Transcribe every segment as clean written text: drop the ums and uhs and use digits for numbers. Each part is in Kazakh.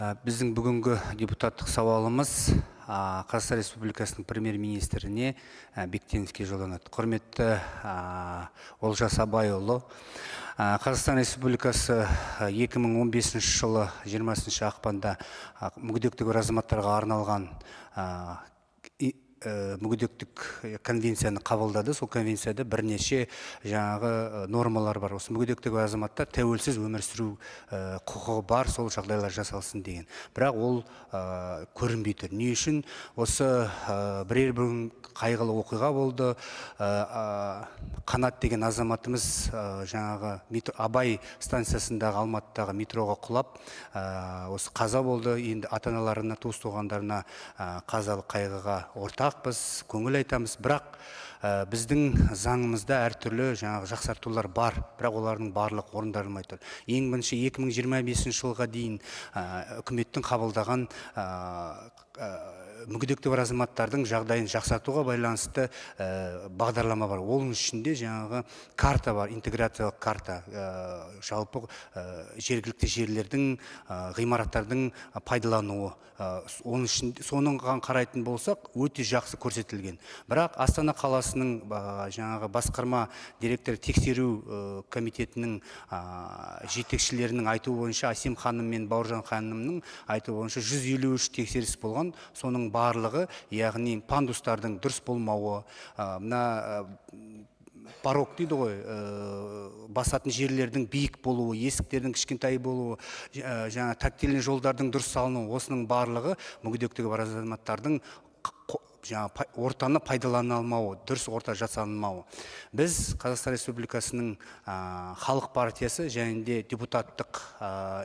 Біздің бүгінгі депутаттық сауалымыз Қазақстан Республикасының премьер-министріне Бектеновке жолданады. Құрметті Олжас Абайұлы, Қазақстан Республикасы 2015 жылы 20 ақпанда мүгедектігі бар азаматтарға арналған мүгедектік конвенцияны қабылдады. Сол конвенцияда бірнеше жаңағы нормалар бар. Осы мүгедектігі бар азаматтар тәуелсіз өмір сүру құқығы бар, сол жағдайлар жасалсын деген. Бірақ ол көрінбей тұр. Не үшін? Осы бірер бүгін қайғылы оқиға болды. Қанат деген азаматымыз жаңағы Абай станциясындағы Алматыдағы метроға құлап, осы қаза болды. Енді ата-аналарына, туыс-туғандарына қазалы қайғыға ортақпыз, көңіл айтамыз. Бірақ біздің заңымызда әртүрлі жаңағы жақсартулар бар, бірақ олардың барлығы орындалмай тұр. Ең бірінші 2025 жылға дейін үкіметтің қабылдаған мүгедектігі бар азаматтардың жағдайын жақсартуға байланысты бағдарлама бар. Оның ішінде жаңағы карта бар, интеграциялық карта, жалпы жергілікті жерлердің, ғимараттардың пайдалануы. Оның ішінде соның қарайтын болсақ, өте жақсы көрсетілген. Бірақ Астана қаласының жаңағы басқарма директоры тексеру комитетінің жетекшілерінің айтуы бойынша, Әсем ханым мен Бауыржан ханымның айтуы бойынша 153 тексеріс болған. Соның барлығы, яғни пандустардың дұрыс болмауы, мына порог дейді ғой, басатын жерлердің биік болуы, есіктердің кішкентай болуы, жаңа тактильный жолдардың дұрыс салынуы, осының барлығы мүгедектігі бар азаматтардың жаңа ортаны пайдалана алмауы, дұрыс орта жасалынмауы. Біз Қазақстан Республикасының Халық партиясы және де депутаттық,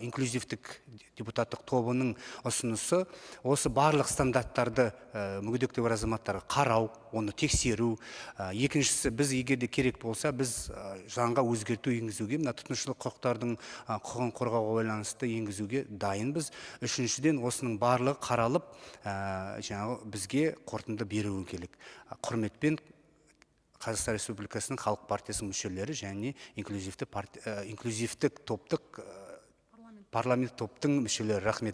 инклюзивтік депутаттық тобының ұсынысы осы барлық стандарттарды мүгедектігі бар азаматтарға қарау, оны тексеру. Екіншісі, біз егер де керек болса, біз заңға өзгерту енгізуге, мына тұтынушылық құқықтардың құқығын қорғауға байланысты енгізуге дайынбыз. Үшіншіден, осының барлығы қаралып, жаңағы бізге қорытынды беруі керек. Құрметпен, Қазақстан Республикасының Халық партиясының мүшелері және инклюзивтік топтық парламент топтың мүшелері. Рахмет.